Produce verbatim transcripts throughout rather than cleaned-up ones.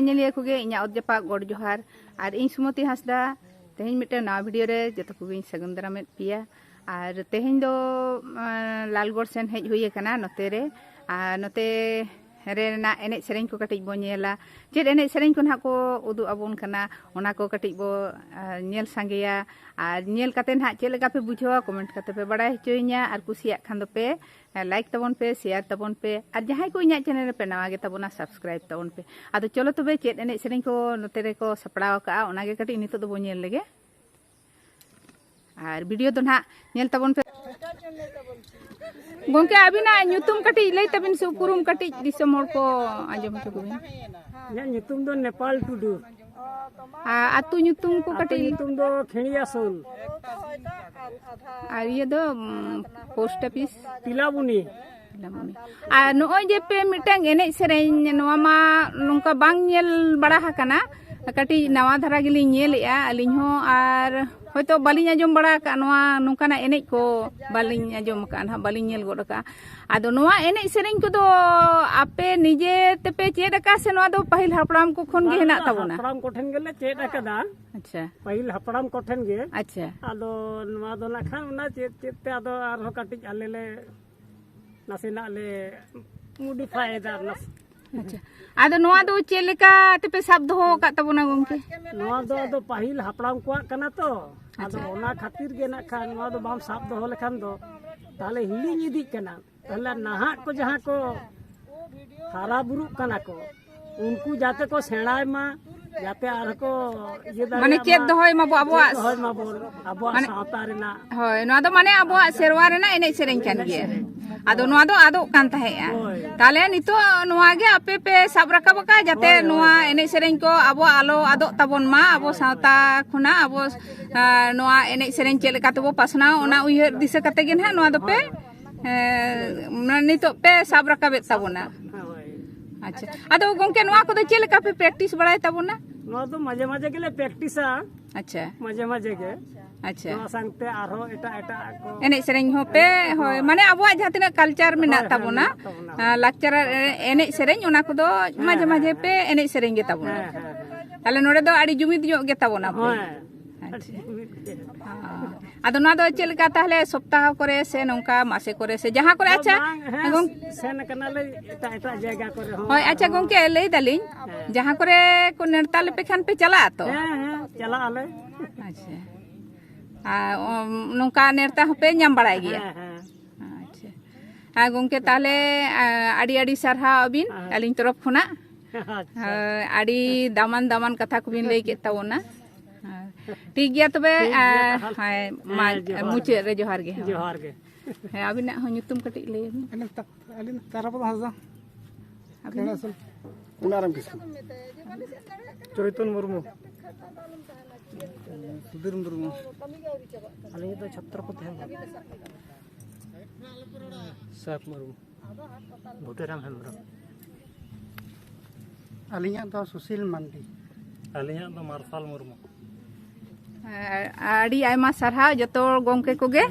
ᱧᱮᱧᱮᱞᱤᱭᱟᱹ ᱠᱚᱜᱮ ᱤᱧᱟᱹᱜ ᱚᱛ ᱡᱟᱯᱟᱜ ᱜᱚᱰ ᱡᱚᱦᱟᱨ᱾ ᱟᱨ ᱤᱧ ᱥᱩᱢᱚᱛᱤ ᱦᱟᱸᱥᱫᱟ, ᱛᱮᱦᱮᱧ ᱢᱤᱫᱴᱟᱝ ᱱᱟᱣᱟ ᱵᱷᱤᱰᱤᱭᱳ ᱨᱮ ᱡᱚᱛᱚ ᱠᱚᱜᱮᱧ ᱥᱟᱹᱜᱩᱱ ᱫᱟᱨᱟᱢᱮᱫ ᱯᱮᱭᱟ᱾ ᱟᱨ ᱛᱮᱦᱮᱧ ᱫᱚ, ᱟᱸ, ᱞᱟᱞᱜᱚᱲ ᱥᱮᱱ ᱦᱮᱡ ᱦᱩᱭ ᱟᱠᱟᱱᱟ ᱱᱚᱛᱮ ᱨᱮ᱾ ᱟᱨ ᱱᱚᱛᱮ ᱨᱮᱱᱟᱜ ᱮᱱᱮᱡ ᱥᱮᱨᱮᱧ ᱠᱚ ᱠᱟᱹᱴᱤᱡ ᱵᱚ ᱧᱮᱞᱟ, ᱪᱮᱫ ᱮᱱᱮᱡ ᱥᱮᱨᱮᱧ ᱠᱚ ᱱᱟᱦᱟᱜ ᱠᱚ ᱩᱫᱩᱜ ᱟᱵᱚᱱ ᱠᱟᱱᱟ, ᱚᱱᱟ ᱠᱚ ᱠᱟᱹᱴᱤᱡ ᱵᱚ, ᱟᱸ, ᱧᱮᱞ ᱥᱟᱸᱜᱮᱭᱟ᱾ ᱟᱨ ᱧᱮᱞ ᱠᱟᱛᱮ ᱱᱟᱦᱟᱜ ᱪᱮᱫ ᱞᱮᱠᱟ ᱯᱮ ᱵᱩᱡᱷᱟᱹᱣᱟ, ᱠᱚᱢᱮᱱᱴ ᱠᱟᱛᱮ ᱯᱮ ᱵᱟᱲᱟᱭ ᱦᱚᱪᱚᱭᱤᱧᱟ᱾ ᱟᱨ ᱠᱩᱥᱤᱭᱟᱜ ᱠᱷᱟᱱ ᱫᱚᱯᱮ ᱞᱟᱭᱤᱠ ᱛᱟᱵᱚᱱ ᱯᱮ, ᱥᱮᱭᱟᱨ ᱛᱟᱵᱚᱱ ᱯᱮ, ᱟᱨ ᱡᱟᱦᱟᱸᱭ ᱠᱚ ᱤᱧᱟᱹᱜ ᱪᱮᱱᱮᱞ ᱨᱮᱯᱮ ᱱᱟᱣᱟ ᱜᱮ ᱛᱟᱵᱚᱱᱟ, ᱥᱟᱵᱥᱠᱨᱟᱭᱤᱵ ᱛᱟᱵᱚᱱ ᱯᱮ᱾ ᱟᱫᱚ ᱪᱚᱞᱚ ᱛᱚᱵᱮ, ᱪᱮᱫ ᱮᱱᱮᱡ ᱥᱮᱨᱮᱧ ᱠᱚ ᱱᱚᱛᱮ ᱨᱮᱠᱚ ᱥᱟᱯᱲᱟᱣ ᱟᱠᱟᱫᱼᱟ, ᱚᱱᱟᱜᱮ ᱠᱟᱹᱴᱤᱡ ᱱᱤᱛᱚᱜ ᱫᱚᱵᱚᱱ ᱧᱮᱞ ᱞᱮᱜᱮ᱾ ᱟᱨ ᱵᱷᱤᱰᱤᱭᱳ ᱫᱚ ᱱᱟᱦᱟᱜ ᱧᱮᱞ ᱛᱟᱵᱚᱱ ᱯᱮ᱾ ᱜᱚᱝᱠᱮ, ᱟᱹᱵᱤᱱᱟᱜ ᱧᱩᱛᱩᱢ ᱠᱟᱹᱴᱤᱡ ᱞᱟᱹᱭ ᱛᱟᱵᱤᱱ ᱥᱮ, ᱩᱯᱨᱩᱢ ᱠᱟᱹᱴᱤᱡ ᱫᱤᱥᱚᱢ ᱦᱚᱲ ᱠᱚ ᱟᱸᱡᱚᱢ ᱦᱚᱪᱚ ᱠᱚᱵᱤᱱ᱾ ᱤᱧᱟᱹᱜ ᱧᱩᱛᱩᱢ ᱫᱚ ᱱᱮᱯᱟᱞ ᱴᱩᱰᱩ᱾ ᱟᱨ ᱟᱹᱛᱩ ᱧᱩᱛᱩᱢ ᱠᱚ ᱟᱹᱛᱩ ᱠᱟᱹᱴᱤᱡ? ᱧᱩᱛᱩᱢ ᱫᱚ ᱠᱷᱮᱲᱤᱭᱟᱥᱳᱞ᱾ ᱟᱨ ᱤᱭᱟᱹ ᱫᱚ, ᱩᱢ, ᱯᱳᱥᱴ ᱚᱯᱷᱤᱥ? ᱛᱤᱞᱟᱵᱩᱱᱤ᱾ ᱟᱨ ᱱᱚᱜᱼᱚᱭ ᱡᱮ ᱯᱮ ᱢᱤᱫᱴᱟᱝ ᱮᱱᱮᱡ ᱥᱮᱨᱮᱧ, ᱱᱚᱣᱟ ᱢᱟ ᱱᱚᱝᱠᱟ ᱵᱟᱝ ᱧᱮᱞ ᱵᱟᱲᱟ ᱟᱠᱟᱱᱟ, ᱠᱟᱹᱴᱤᱡ ᱱᱟᱣᱟ ᱫᱷᱟᱨᱟ ᱜᱮᱞᱤᱧ ᱧᱮᱞᱮᱜᱼᱟ ᱟᱹᱞᱤᱧ ᱦᱚᱸ, ᱟᱨ ᱦᱚᱭᱛᱳ ᱵᱟᱹᱞᱤᱧ ᱟᱸᱡᱚᱢ ᱵᱟᱲᱟ ᱟᱠᱟᱫ ᱱᱚᱣᱟ ᱱᱚᱝᱠᱟᱱᱟᱜ ᱮᱱᱮᱡ ᱠᱚ, ᱵᱟᱹᱞᱤᱧ ᱟᱸᱡᱚᱢ ᱟᱠᱟᱫᱼᱟ ᱱᱟᱦᱟᱜ, ᱵᱟᱹᱞᱤᱧ ᱧᱮᱞ ᱜᱚᱫ ᱟᱠᱟᱫᱼᱟ᱾ ᱟᱫᱚ ᱱᱚᱣᱟ ᱮᱱᱮᱡ ᱥᱮᱨᱮᱧ ᱠᱚᱫᱚ ᱟᱯᱮ ᱱᱤᱡᱮ ᱛᱮᱯᱮ ᱪᱮᱫ ᱟᱠᱟᱫᱼᱟ ᱥᱮ ᱱᱚᱣᱟ ᱫᱚ ᱯᱟᱹᱦᱤᱞ ᱦᱟᱯᱲᱟᱢ ᱠᱚ ᱠᱷᱚᱱ ᱜᱮ ᱵᱟᱝ, ᱦᱮᱱᱟᱜ ᱛᱟᱵᱚᱱᱟ? ᱦᱟᱯᱲᱟᱢ ᱠᱚᱴᱷᱮᱱ ᱜᱮᱞᱮ ᱪᱮᱫ ᱟᱠᱟᱫᱟ᱾ ᱟᱪᱪᱷᱟ᱾ ᱯᱟᱹᱦᱤᱞ ᱦᱟᱯᱲᱟᱢ ᱠᱚᱴᱷᱮᱱ ᱜᱮ᱾ ᱟᱪᱪᱷᱟ᱾ ᱟᱫᱚ ᱱᱚᱣᱟ ᱫᱚ ᱱᱟᱜ ᱠᱷᱟᱱ ᱚᱱᱟ ᱪᱮᱫ ᱪᱮᱫ ᱛᱮ ᱟᱫᱚ ᱟᱨᱦᱚᱸ ᱠᱟᱹᱴᱤᱡ ᱟᱞᱮ ᱞᱮ ᱱᱟᱥᱮᱱᱟᱜ ᱞᱮ ᱢᱚᱰᱤᱯᱷᱟᱭ ᱮᱫᱟ ᱱᱟᱥᱮ᱾ ᱟᱪᱪᱷᱟ᱾ ᱟᱫᱚ ᱱᱚᱣᱟ ᱫᱚ ᱪᱮᱫ ᱞᱮᱠᱟ ᱛᱮᱯᱮ ᱥᱟᱵ ᱫᱚᱦᱚ ᱟᱠᱟᱫ ᱛᱟᱵᱚᱱᱟ ᱜᱚᱝᱠᱮ? ᱱᱚᱣᱟ ᱫᱚ ᱟᱫᱚ ᱯᱟᱹᱦᱤᱞ ᱦᱟᱯᱲᱟᱢ ᱠᱚᱣᱟᱜ ᱠᱟᱱᱟ ᱛᱚ, ᱟᱫᱚ ᱟᱪᱪᱷᱟ᱾ ᱚᱱᱟ ᱠᱷᱟᱹᱛᱤᱨ ᱜᱮ ᱱᱟᱜ ᱠᱷᱟᱱ ᱱᱚᱣᱟ ᱫᱚ ᱵᱟᱢ ᱥᱟᱵ ᱫᱚᱦᱚ ᱞᱮᱠᱷᱟᱱ ᱫᱚ ᱛᱟᱦᱞᱮ ᱦᱤᱲᱤᱧ ᱤᱫᱤᱜ ᱠᱟᱱᱟ᱾ ᱛᱟᱦᱞᱮ ᱱᱟᱦᱟᱜ ᱠᱚ ᱡᱟᱦᱟᱸ ᱠᱚ ᱦᱟᱨᱟ ᱵᱩᱨᱩᱜ ᱠᱟᱱᱟ ᱠᱚ, ᱩᱱᱠᱩ ᱡᱟᱛᱮ ᱠᱚ ᱥᱮᱬᱟᱭ ᱢᱟ, ᱡᱟᱛᱮ ᱟᱨᱦᱚᱸ ᱠᱚ ᱤᱭᱟᱹ ᱢᱟᱱᱮ ᱫᱟᱲᱮᱭᱟᱜ ᱪᱮᱫ ᱢᱟ, ᱫᱚᱦᱚᱭ ᱢᱟᱵᱚ ᱪᱮᱫ ᱟᱵᱚᱣᱟᱜ, ᱫᱚᱦᱚᱭ ᱢᱟᱵᱚᱱ ᱟᱵᱚᱣᱟᱜ ᱢᱟᱱᱮ ᱥᱟᱶᱛᱟ ᱨᱮᱱᱟᱜ᱾ ᱦᱳᱭ, ᱱᱚᱣᱟ ᱫᱚ ᱢᱟᱱᱮ ᱟᱵᱚᱣᱟᱜ ᱥᱮᱨᱣᱟ ᱨᱮᱱᱟᱜ ᱮᱱᱮᱡ ᱥᱮᱨᱮᱧ ᱠᱟᱱ ᱮᱱᱮᱡ ᱜᱮᱭᱟ᱾ ᱥᱮᱨᱮᱧ᱾ ᱟᱫᱚ ᱱᱚᱣᱟ ᱫᱚ ᱟᱫᱚᱜ ᱠᱟᱱ ᱛᱟᱦᱮᱸᱜᱼᱟ᱾ ᱦᱳᱭ᱾ ᱛᱟᱦᱞᱮ ᱱᱤᱛᱚᱜ ᱱᱚᱣᱟ ᱜᱮ ᱟᱯᱮ ᱯᱮ ᱥᱟᱵ ᱨᱟᱠᱟᱵ ᱟᱠᱟᱫᱼᱟ, ᱡᱟᱛᱮ ᱦᱳᱭ, ᱱᱚᱣᱟ ᱦᱳᱭ᱾ ᱮᱱᱮᱡ ᱥᱮᱨᱮᱧ ᱠᱚ ᱟᱵᱚᱣᱟᱜ ᱟᱞᱚ ᱟᱫᱚᱜ ᱛᱟᱵᱚᱱ ᱢᱟ, ᱟᱵᱚ ᱦᱳᱭ, ᱥᱟᱶᱛᱟ ᱦᱳᱭ᱾ ᱠᱷᱚᱱᱟᱜ ᱟᱵᱚ, ᱟᱨ, ᱱᱚᱣᱟ ᱮᱱᱮᱡ ᱥᱮᱨᱮᱧ ᱪᱮᱫ ᱞᱮᱠᱟ ᱛᱮᱵᱚ ᱯᱟᱥᱱᱟᱣ, ᱚᱱᱟ ᱩᱭᱦᱟᱹᱨ ᱫᱤᱥᱟᱹ ᱠᱟᱛᱮ ᱜᱮ ᱱᱟᱦᱟᱜ ᱱᱚᱣᱟ ᱫᱚᱯᱮ, ᱦᱳᱭ, ᱦᱳᱭ᱾ ᱮᱸ, ᱢᱟᱱᱮ ᱱᱤᱛᱚᱜ ᱯᱮ ᱥᱟᱵ ᱨᱟᱠᱟᱵᱮᱫ ᱛᱟᱵᱚᱱᱟ᱾ ᱦᱳᱭ᱾ ᱟᱪᱪᱷᱟ᱾ ᱟᱫᱚ ᱜᱚᱝᱠᱮ, ᱱᱚᱣᱟ ᱠᱚᱫᱚ ᱪᱮᱫ ᱞᱮᱠᱟ ᱯᱮ ᱯᱨᱮᱠᱴᱤᱥ ᱵᱟᱲᱟᱭ ᱛᱟᱵᱚᱱᱟ? ᱱᱚᱣᱟ ᱫᱚ ᱢᱟᱡᱷᱮ ᱢᱟᱡᱷᱮ ᱜᱮᱞᱮ ᱯᱨᱮᱠᱴᱤᱥᱟ᱾ ᱟᱪᱪᱷᱟ᱾ ᱢᱟᱡᱷᱮ ᱢᱟᱡᱷᱮ ᱜᱮ᱾ ᱟᱪᱪᱷᱟ᱾ ᱱᱚᱣᱟ ᱥᱟᱶᱛᱮ ᱟᱨᱦᱚᱸ ᱮᱴᱟᱜ ᱮᱴᱟᱜ ᱠᱚ᱾ ᱮᱱᱮᱡ ᱥᱮᱨᱮᱧ ᱦᱚᱸ ᱯᱮ, ᱦᱳᱭ, ᱦᱳᱭ᱾ ᱢᱟᱱᱮ ᱟᱵᱚᱣᱟᱜ ᱡᱟᱦᱟᱸ ᱛᱤᱱᱟᱹᱜ culture ᱢᱮᱱᱟᱜ ᱦᱳᱭ, ᱦᱳᱭ, ᱛᱟᱵᱚᱱᱟ, ᱢᱮᱱᱟᱜ ᱛᱟᱵᱚᱱᱟ᱾ ᱟᱨ ᱞᱟᱠᱪᱟᱨ ᱮᱱᱮᱡ ᱥᱮᱨᱮᱧ, ᱚᱱᱟ ᱠᱚᱫᱚ ᱦᱮᱸ, ᱢᱟᱡᱷᱮ ᱦᱮᱸ, ᱢᱟᱡᱷᱮ ᱯᱮ ᱦᱮᱸ᱾ ᱮᱱᱮᱡ ᱥᱮᱨᱮᱧ ᱜᱮ ᱛᱟᱵᱚᱱᱟ᱾ ᱦᱮᱸ, ᱦᱮᱸ, ᱦᱮᱸ᱾ ᱛᱟᱦᱞᱮ ᱱᱚᱰᱮ ᱫᱚ ᱟᱹᱰᱤ ᱡᱩᱢᱤᱫ ᱧᱚᱜ ᱜᱮ ᱛᱟᱵᱚᱱᱟ ᱯᱮ᱾ ᱦᱮᱸ᱾ ᱟᱪᱪᱷᱟ᱾ ᱟᱹᱰᱤ ᱡᱩᱢᱤᱫ ᱜᱮ᱾ ᱟᱫᱚ ᱱᱚᱣᱟ ᱫᱚ ᱪᱮᱫ ᱞᱮᱠᱟ ᱛᱟᱦᱞᱮ, ᱥᱚᱯᱛᱟᱦᱚ ᱠᱚᱨᱮ ᱥᱮ ᱱᱚᱝᱠᱟ ᱢᱟᱥᱮ ᱠᱚᱨᱮ ᱥᱮ ᱡᱟᱦᱟᱸ ᱠᱚᱨᱮ? ᱟᱪᱪᱷᱟ, ᱵᱟᱝ, ᱦᱮᱸ, ᱜᱚᱝ- ᱥᱮᱱ ᱠᱟᱱᱟᱞᱮ ᱮᱴᱟᱜ ᱮᱴᱟᱜ ᱡᱟᱭᱜᱟ ᱠᱚᱨᱮ ᱦᱚᱸ ᱦᱳᱭ, ᱟᱪᱪᱷᱟ ᱟᱨᱦᱚᱸ᱾ ᱜᱚᱝᱠᱮ, ᱞᱟᱹᱭ ᱫᱟᱞᱤᱧ, ᱦᱮᱸ᱾ ᱡᱟᱦᱟᱸ ᱠᱚᱨᱮ ᱠᱚ ᱱᱮᱣᱛᱟ ᱞᱮᱯᱮ ᱠᱷᱟᱱ ᱯᱮ ᱪᱟᱞᱟᱜᱼᱟ ᱛᱚ? ᱦᱮᱸ, ᱦᱮᱸ, ᱪᱟᱞᱟᱜ ᱟᱞᱮ᱾ ᱟᱪᱪᱷᱟ᱾ ᱟᱨ, ᱚ, ᱱᱚᱝᱠᱟ ᱱᱮᱣᱛᱟ ᱦᱚᱸᱯᱮ ᱧᱟᱢ ᱵᱟᱲᱟᱭ ᱜᱮᱭᱟ? ᱦᱮᱸ, ᱦᱮᱸ᱾ ᱟᱪᱪᱷᱟ᱾ ᱟᱨ ᱜᱚᱝᱠᱮ, ᱛᱟᱦᱞᱮ, ᱟ, ᱟᱹᱰᱤ ᱟᱹᱰᱤ ᱥᱟᱨᱦᱟᱣ ᱟᱹᱵᱤᱱ ᱦᱮᱸ᱾ ᱟᱹᱞᱤᱧ ᱛᱚᱨᱚᱯ ᱠᱷᱚᱱᱟᱜ᱾ ᱟᱪᱪᱷᱟ᱾ ᱦᱳᱭ, ᱟᱹᱰᱤ ᱫᱟᱢᱟᱱ ᱫᱟᱢᱟᱱ ᱠᱟᱛᱷᱟ ᱠᱚᱵᱤᱱ ᱞᱟᱹᱭ ᱠᱮᱫ ᱛᱟᱵᱚᱱᱟ᱾ ᱦᱳᱭ᱾ ᱴᱷᱤᱠ ᱜᱮᱭᱟ ᱛᱚᱵᱮ, ᱴᱷᱤᱠ ᱜᱮᱭᱟ ᱟ, ᱛᱟᱦᱚᱞᱮ᱾ ᱦᱳᱭ, ᱢᱟ, ᱦᱮᱸ, ᱡᱚᱦᱟᱨ ᱢᱩᱪᱟᱹᱫ ᱜᱮ᱾ ᱨᱮ ᱡᱚᱦᱟᱨ ᱜᱮ᱾ ᱡᱚᱦᱟᱨ ᱜᱮ᱾ ᱦᱮᱸ, ᱟᱹᱵᱤᱱᱟᱜ ᱦᱚᱸ ᱧᱩᱛᱩᱢ ᱠᱟᱹᱴᱤᱡ ᱞᱟᱹᱭ ᱟᱵᱤᱱ᱾ ᱟᱹᱞᱤᱧ ᱛᱟ-, ᱟᱹᱞᱤᱧ ᱛᱟᱨᱟᱯᱚᱫ ᱦᱟᱸᱥᱫᱟ᱾ ᱟᱹᱵᱤᱱ? ᱠᱷᱮᱲᱟ ᱥᱩᱱ᱾ ᱯᱩᱱᱟᱨᱟᱢ ᱠᱤᱥᱠᱩ᱾ ᱪᱳᱭᱛᱚᱱ ᱢᱩᱨᱢᱩ᱾ ᱥᱩᱫᱷᱤᱨ ᱢᱩᱨᱢᱩ᱾ ᱟᱹᱞᱤᱧ ᱫᱚ ᱪᱷᱚᱛᱨᱚᱯᱚᱛᱤ ᱦᱮᱢᱵᱨᱚᱢ᱾ ᱥᱟᱛ ᱢᱩᱨᱢᱩ᱾ ᱵᱷᱩᱴᱟᱹᱨᱟᱢ ᱦᱮᱢᱵᱨᱚᱢ᱾ ᱟᱹᱞᱤᱧᱟᱜ ᱫᱚ ᱥᱩᱥᱤᱞ ᱢᱟᱱᱰᱤ᱾ ᱟᱹᱞᱤᱧᱟᱜ ᱫᱚ ᱢᱟᱨᱥᱟᱞ ᱢᱩᱨᱢᱩ᱾ ᱟᱨ ᱟᱹᱰᱤ ᱟᱭᱢᱟ ᱥᱟᱨᱦᱟᱣ ᱡᱚᱛᱚ ᱜᱚᱢᱠᱮ ᱠᱚᱜᱮ᱾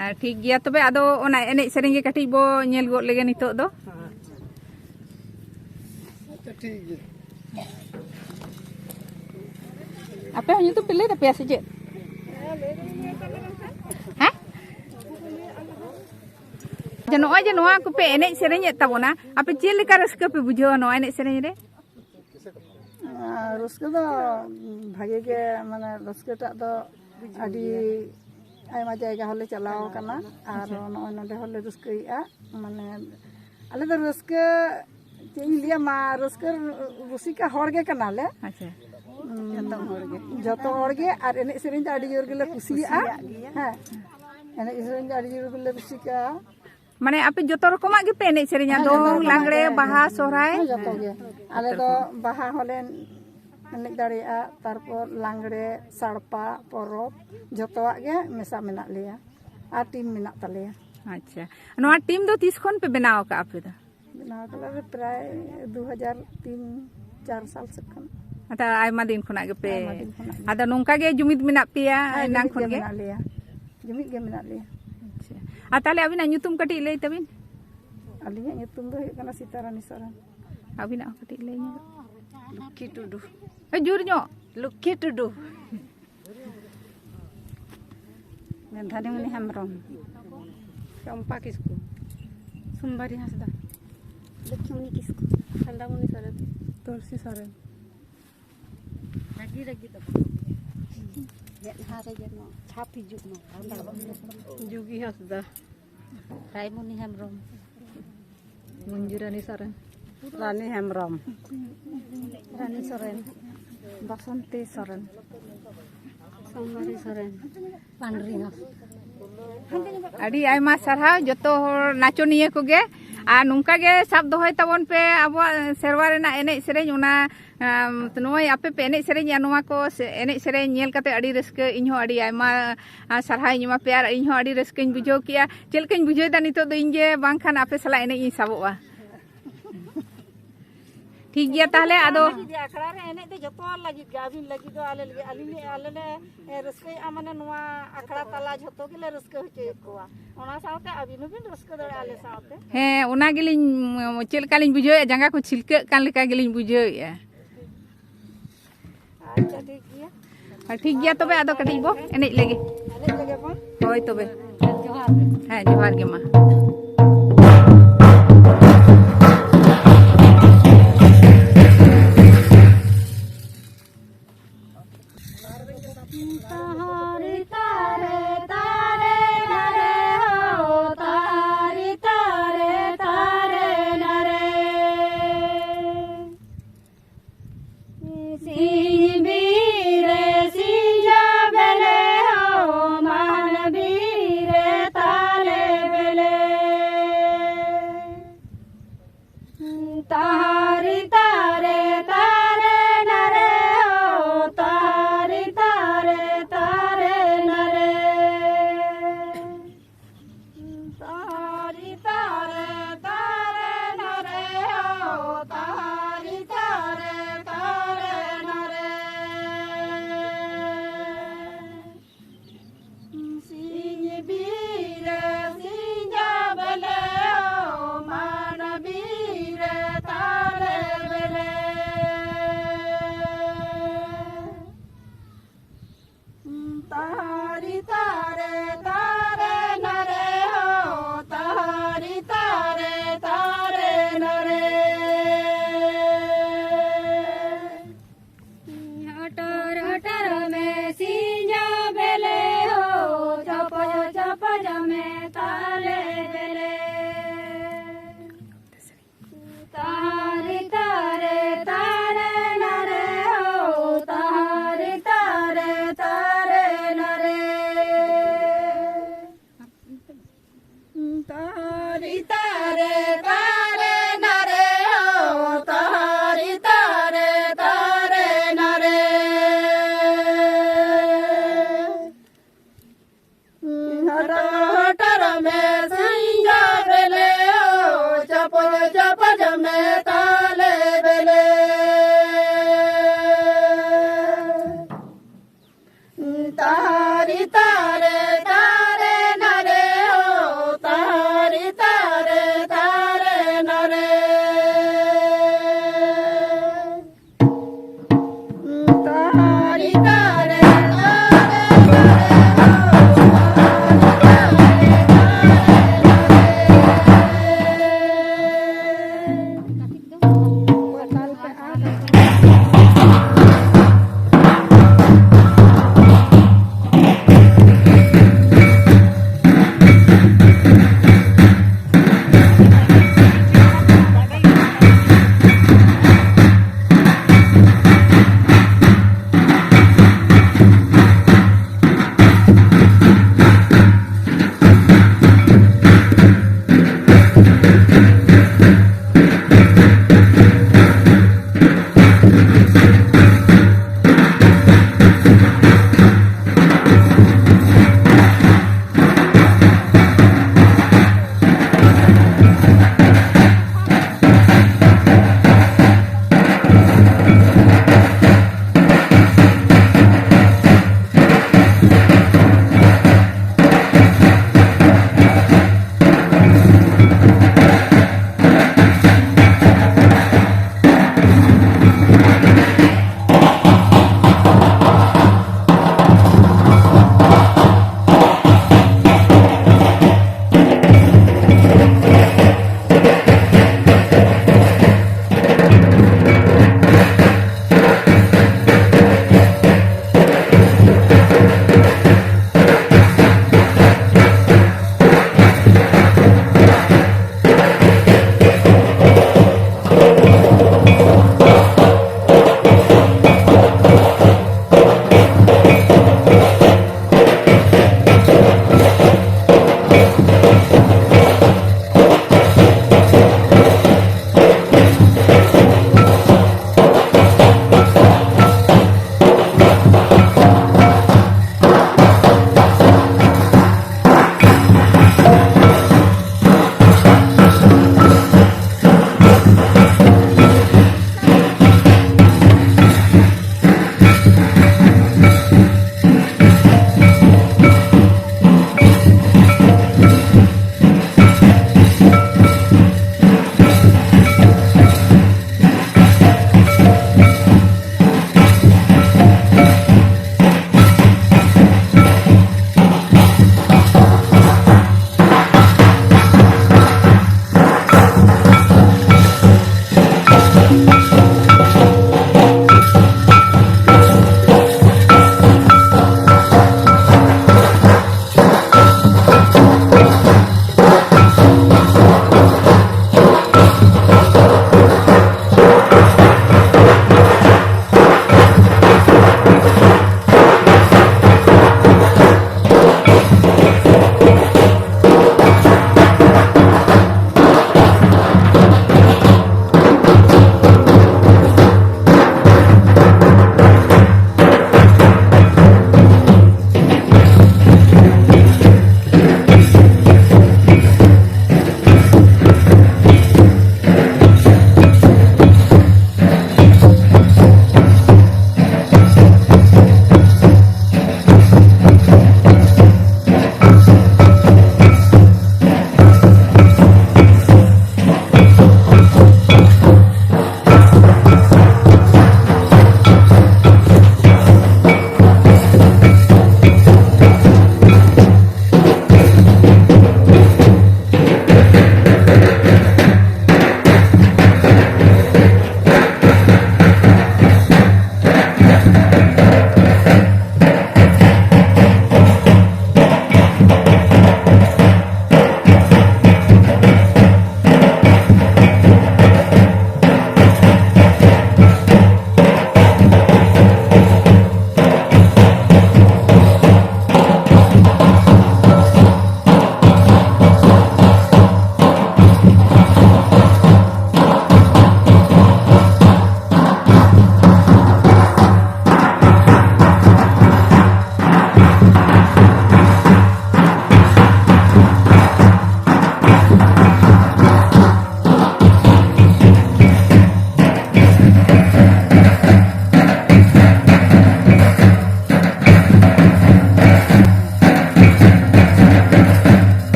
ᱟᱨ ᱴᱷᱤᱠ ᱜᱮᱭᱟ ᱛᱚᱵᱮ, ᱟᱫᱚ ᱚᱱᱟ ᱮᱱᱮᱡ ᱥᱮᱨᱮᱧ ᱜᱮ ᱠᱟᱹᱴᱤᱡ ᱵᱚ ᱧᱮᱞ ᱜᱚᱫ ᱞᱮᱜᱮ ᱱᱤᱛᱚᱜ ᱫᱚ᱾ ᱟᱪᱪᱷᱟ, ᱴᱷᱤᱠ ᱜᱮᱭᱟ᱾ ᱟᱯᱮ ᱦᱚᱸ ᱧᱩᱛᱩᱢ ᱯᱮ ᱞᱟᱹᱭ ᱛᱟᱯᱮᱭᱟ ᱥᱮ ᱪᱮᱫ? ᱦᱮᱸ? ᱡᱮ ᱱᱚᱜᱼᱚᱭ ᱡᱮ ᱱᱚᱣᱟ ᱠᱚᱯᱮ ᱮᱱᱮᱡ ᱥᱮᱨᱮᱧᱮᱫ ᱛᱟᱵᱚᱱᱟ, ᱟᱯᱮ ᱪᱮᱫ ᱞᱮᱠᱟ ᱨᱟᱹᱥᱠᱟᱹ ᱯᱮ ᱵᱩᱡᱷᱟᱹᱣᱟ ᱱᱚᱣᱟ ᱮᱱᱮᱡ ᱥᱮᱨᱮᱧ ᱨᱮ? ᱟᱨ ᱨᱟᱹᱥᱠᱟᱹ ᱫᱚ ᱵᱷᱟᱜᱮ ᱜᱮ, ᱢᱟᱱᱮ ᱨᱟᱹᱥᱠᱟᱹᱴᱟᱜ ᱫᱚ ᱟᱹᱰᱤ ᱟᱭᱢᱟ ᱡᱟᱭᱜᱟ ᱦᱚᱸᱞᱮ ᱪᱟᱞᱟᱣ ᱟᱠᱟᱱᱟ ᱟᱨ ᱟᱪᱪᱷᱟ᱾ ᱱᱚᱜᱼᱚᱭ ᱱᱚᱰᱮ ᱦᱚᱸᱞᱮ ᱨᱟᱹᱥᱠᱟᱹᱭᱮᱫᱼᱟ᱾ ᱢᱟᱱᱮ ᱟᱞᱮ ᱫᱚ ᱨᱟᱹᱥᱠᱟᱹ, ᱪᱮᱫ ᱤᱧ ᱞᱟᱹᱭᱟ, ᱢᱟ ᱨᱟᱹᱥᱠᱟᱹ ᱨᱩᱥᱤᱠᱟ ᱦᱚᱲ ᱜᱮ ᱠᱟᱱᱟᱞᱮ᱾ ᱟᱪᱪᱷᱟ᱾ ᱩᱸ, ᱡᱚᱛᱚ ᱦᱚᱲ ᱜᱮ᱾ ᱡᱚᱛᱚ ᱦᱚᱲ ᱜᱮ, ᱟᱨ ᱮᱱᱮᱡ ᱥᱮᱨᱮᱧ ᱫᱚ ᱟᱹᱰᱤ ᱡᱳᱨ ᱜᱮᱞᱮ ᱠᱩᱥᱤᱭᱟᱜᱼᱟ᱾ ᱠᱩᱥᱤᱭᱟᱜ ᱜᱮᱭᱟ᱾ ᱦᱮᱸ, ᱮᱱᱮᱡ ᱥᱮᱨᱮᱧ ᱫᱚ ᱟᱹᱰᱤ ᱡᱳᱨ ᱜᱮᱞᱮ ᱨᱩᱥᱤᱠᱟ᱾ ᱢᱟᱱᱮ ᱟᱯᱮ ᱡᱚᱛᱚ ᱨᱚᱠᱚᱢᱟᱜ ᱜᱮᱯᱮ ᱮᱱᱮᱡ ᱥᱮᱨᱮᱧᱟ? ᱦᱮᱸ, ᱡᱚᱛᱚ ᱫᱚᱝ, ᱨᱚᱠᱚᱢᱟᱜ ᱞᱟᱜᱽᱲᱮ, ᱜᱮ᱾ ᱵᱟᱦᱟ, ᱥᱚᱦᱨᱟᱭ? ᱦᱮᱸ, ᱡᱚᱛᱚ ᱜᱮ᱾ ᱟᱞᱮ ᱫᱚ ᱵᱟᱦᱟ ᱦᱚᱸᱞᱮ ᱮᱱᱮᱡ ᱫᱟᱲᱮᱭᱟᱜᱼᱟ, ᱛᱟᱨᱯᱚᱨ ᱞᱟᱜᱽᱲᱮ, ᱥᱟᱲᱯᱟ, ᱯᱚᱨᱚᱵᱽ, ᱡᱚᱛᱚᱣᱟᱜ ᱜᱮ ᱢᱮᱥᱟ ᱢᱮᱱᱟᱜ ᱞᱮᱭᱟ᱾ ᱟᱨ ᱴᱤᱢ ᱢᱮᱱᱟᱜ ᱛᱟᱞᱮᱭᱟ᱾ ᱟᱪᱪᱷᱟ, ᱱᱚᱣᱟ ᱴᱤᱢ ᱫᱚ ᱛᱤᱥ ᱠᱷᱚᱱ ᱯᱮ ᱵᱮᱱᱟᱣ ᱟᱠᱟᱫᱼᱟ ᱟᱯᱮ ᱫᱚ? ᱵᱮᱱᱟᱣ ᱠᱟᱫᱟ ᱞᱮ ᱯᱨᱟᱭ ᱫᱩ ᱦᱟᱡᱟᱨ ᱛᱤᱱ ᱪᱟᱨ ᱥᱟᱞ ᱥᱮᱫ ᱠᱷᱚᱱ᱾ ᱟᱫᱚ ᱟᱭᱢᱟ ᱫᱤᱱ ᱠᱷᱚᱱᱟᱜ ᱜᱮᱯᱮ ᱟᱭᱢᱟ ᱫᱤᱱ ᱠᱷᱚᱱᱟᱜ ᱜᱮ᱾ ᱟᱫᱚ ᱱᱚᱝᱠᱟ ᱜᱮ ᱡᱩᱢᱤᱫ ᱢᱮᱱᱟᱜ ᱯᱮᱭᱟ? ᱦᱮᱸ, ᱮᱱᱟᱝ ᱡᱩᱢᱤᱫ ᱠᱷᱚᱱ ᱜᱮ ᱜᱮ? ᱢᱮᱱᱟᱜ ᱞᱮᱭᱟ᱾ ᱡᱩᱢᱤᱫ ᱜᱮ ᱢᱮᱱᱟᱜ ᱞᱮᱭᱟ᱾ ᱟᱪᱪᱷᱟ᱾ ᱟᱨ ᱛᱟᱦᱞᱮ ᱟᱹᱵᱤᱱᱟᱜ ᱧᱩᱛᱩᱢ ᱠᱟᱹᱴᱤᱡ ᱞᱟᱹᱭ ᱛᱟᱵᱤᱱ? ᱟᱹᱞᱤᱧᱟᱜ ᱧᱩᱛᱩᱢ ᱫᱚ ᱦᱩᱭᱩᱜ ᱠᱟᱱᱟ ᱥᱤᱛᱟᱨᱟᱱᱤ ᱥᱚᱨᱮᱱ᱾ ᱟᱹᱵᱤᱱᱟᱜ ᱦᱚᱸ ᱠᱟᱹᱴᱤᱡ ᱞᱟᱹᱭ ᱧᱚᱜ᱾ ᱞᱚᱠᱠᱷᱤ ᱴᱩᱰᱩ᱾ ᱮ, ᱡᱳᱨ ᱧᱚᱜ᱾ ᱞᱚᱠᱠᱷᱤ ᱴᱩᱰᱩ᱾ ᱢᱮᱫᱷᱟᱱᱤᱢᱩᱱᱤ ᱦᱮᱢᱵᱨᱚᱢ᱾ ᱪᱚᱢᱯᱟ ᱠᱤᱥᱠᱩ᱾ ᱥᱳᱢᱵᱟᱨᱤ ᱦᱟᱸᱥᱫᱟ᱾ ᱞᱚᱠᱠᱷᱤᱢᱩᱱᱤ ᱠᱤᱥᱠᱩ᱾ ᱥᱟᱱᱫᱟᱢᱩᱱᱤ ᱥᱚᱨᱮᱱ᱾ ᱛᱩᱞᱥᱤ ᱥᱚᱨᱮᱱ᱾ ᱨᱟᱹᱜᱤ ᱨᱟᱹᱜᱤ ᱫᱚ ᱵᱟᱝ᱾ ᱢᱮᱫᱦᱟ ᱨᱮ ᱡᱮᱱᱚ ᱪᱷᱟᱯ ᱦᱤᱡᱩᱜ ᱢᱟ᱾ ᱡᱩᱜᱤ ᱦᱟᱸᱥᱫᱟ᱾ ᱨᱟᱭᱢᱩᱱᱤ ᱦᱮᱢᱵᱨᱚᱢ᱾ ᱢᱚᱧᱡᱩᱨᱟᱱᱤ ᱥᱚᱨᱮᱱ᱾ ᱨᱟᱱᱤ ᱦᱮᱢᱵᱨᱚᱢ᱾ ᱨᱟᱱᱤ ᱥᱚᱨᱮᱱ᱾ ᱵᱟᱥᱚᱱᱛᱤ ᱥᱚᱨᱮᱱ᱾ ᱥᱳᱢᱵᱟᱨᱤ ᱥᱚᱨᱮᱱ᱾ ᱯᱟᱱᱰᱨᱤ ᱦᱟᱸᱥᱫᱟ᱾ ᱟᱹᱰᱤ ᱟᱭᱢᱟ ᱥᱟᱨᱦᱟᱣ ᱡᱚᱛᱚ ᱦᱚᱲ ᱱᱟᱪᱚᱱᱤᱭᱟᱹ ᱠᱚᱜᱮ, ᱟᱨ ᱱᱚᱝᱠᱟ ᱜᱮ ᱥᱟᱵ ᱫᱚᱦᱚᱭ ᱛᱟᱵᱚᱱ ᱯᱮ ᱟᱵᱚᱣᱟᱜ ᱥᱮᱨᱣᱟ ᱨᱮᱱᱟᱜ ᱮᱱᱮᱡ ᱥᱮᱨᱮᱧ᱾ ᱚᱱᱟ, ᱟᱢ, ᱱᱚᱜᱼᱚᱭ ᱟᱯᱮ ᱯᱮ ᱮᱱᱮᱡ ᱥᱮᱨᱮᱧᱮᱜᱼᱟ, ᱱᱚᱣᱟ ᱠᱚ ᱥᱮ-, ᱮᱱᱮᱡ ᱥᱮᱨᱮᱧ ᱧᱮᱞ ᱠᱟᱛᱮ ᱟᱹᱰᱤ ᱨᱟᱹᱥᱠᱟᱹ, ᱤᱧ ᱦᱚᱸ ᱟᱹᱰᱤ ᱟᱭᱢᱟ, ᱟ, ᱥᱟᱨᱦᱟᱣ ᱤᱧ ᱮᱢᱟ ᱯᱮᱭᱟ, ᱟᱨ ᱤᱧ ᱦᱚᱸ ᱟᱹᱰᱤ ᱨᱟᱹᱥᱠᱟᱹᱧ ᱵᱩᱡᱷᱟᱹᱣ ᱠᱮᱜᱼᱟ᱾ ᱪᱮᱫ ᱞᱮᱠᱟᱧ ᱵᱩᱡᱷᱟᱹᱣ ᱮᱫᱟ ᱱᱤᱛᱚᱜ ᱫᱚ, ᱤᱧ ᱜᱮ ᱵᱟᱝᱠᱷᱟᱱ ᱟᱯᱮ ᱥᱟᱞᱟᱜ ᱮᱱᱮᱡ ᱤᱧ ᱥᱟᱵᱚᱜᱼᱟ᱾ ᱴᱷᱤᱠ ᱜᱮᱭᱟ ᱛᱟᱦᱞᱮ, ᱟᱫᱚ ᱟᱠᱷᱲᱟ ᱨᱮ ᱮᱱᱮᱡ ᱫᱚ ᱡᱚᱛᱚ ᱦᱚᱲ ᱞᱟᱹᱜᱤᱫ ᱜᱮ, ᱟᱹᱵᱤᱱ ᱞᱟᱹᱜᱤᱫ ᱫᱚ, ᱟᱞᱮ ᱞᱟᱹᱜᱤᱫ, ᱟᱹᱞᱤᱧ ᱞᱮ, ᱟᱞᱮ ᱞᱮ ᱨᱟᱹᱥᱠᱟᱹᱭᱮᱫᱼᱟ, ᱢᱟᱱᱮ ᱱᱚᱣᱟ ᱟᱠᱷᱲᱟ ᱛᱟᱞᱟ ᱡᱷᱚᱛᱚ ᱜᱮᱞᱮ ᱨᱟᱹᱥᱠᱟᱹ ᱦᱚᱪᱚᱭᱮᱫ ᱠᱚᱣᱟ᱾ ᱚᱱᱟ ᱥᱟᱶᱛᱮ ᱟᱹᱵᱤᱱ ᱦᱚᱸᱵᱤᱱ ᱨᱟᱹᱥᱠᱟᱹ ᱫᱟᱲᱮᱭᱟᱜᱼᱟ ᱟᱞᱮ ᱥᱟᱶᱛᱮ᱾ ᱦᱮᱸ, ᱚᱱᱟ ᱜᱮᱞᱤᱧ, ᱪᱮᱫ ᱞᱮᱠᱟᱞᱤᱧ ᱵᱩᱡᱷᱟᱹᱣᱮᱫᱼᱟ, ᱡᱟᱸᱜᱟ ᱠᱚ ᱪᱷᱤᱞᱠᱟᱹᱜ ᱠᱟᱱ ᱞᱮᱠᱟ ᱜᱮᱞᱤᱧ ᱵᱩᱡᱷᱟᱹᱣᱮᱫᱼᱟ᱾ ᱟᱪᱪᱷᱟ, ᱴᱷᱤᱠ ᱜᱮᱭᱟ᱾ ᱟᱨ ᱴᱷᱤᱠ ᱜᱮᱭᱟ ᱛᱚᱵᱮ, ᱟᱫᱚ ᱠᱟᱹᱴᱤᱡ ᱵᱚ ᱮᱱᱮᱡ ᱞᱮᱜᱮ᱾ ᱮᱱᱮᱡ ᱞᱮᱜᱮ ᱵᱚᱱ᱾ ᱦᱳᱭ ᱛᱚᱵᱮ᱾ ᱡᱚᱦᱟᱨ᱾ ᱦᱮᱸ, ᱡᱚᱦᱟᱨ ᱜᱮ ᱢᱟ᱾ ᱛᱟᱦᱟᱨᱤ ᱛᱟᱨᱮ ᱛᱟᱨᱮ ᱱᱟᱨᱮ ᱦᱳ, ᱛᱟᱦᱟᱨᱤ ᱛᱟᱨᱮ ᱛᱟᱨᱮ ᱱᱟᱨᱮ᱾ ᱥᱤᱧ ᱵᱤᱨ ᱨᱮ ᱥᱤᱧᱡᱟ ᱵᱮᱞᱮ ᱦᱳ, ᱢᱟᱦᱟᱱ ᱵᱤᱨ ᱨᱮ ᱛᱟᱞᱮ ᱵᱮᱞᱮ᱾ ᱛᱟᱦᱟᱨᱤ ᱛᱟᱨᱮ ᱛᱟᱨᱮ ᱱᱟᱨᱮ ᱦᱳ, ᱛᱟᱦᱟᱨᱤ ᱛᱟᱨᱮ ᱛᱟᱨᱮ᱾ हटर हटर में सिंजा बेले हो, चपज चपज में ताले बेले। तारी तारे तारे नरे हो, तारी तारे तारे नरे। तारी तारे तारे नरे हो, तारी तारे तारे नरे। हटर हटर में सिंजा बेले हो, चपज चपज में ताले बेले। तारी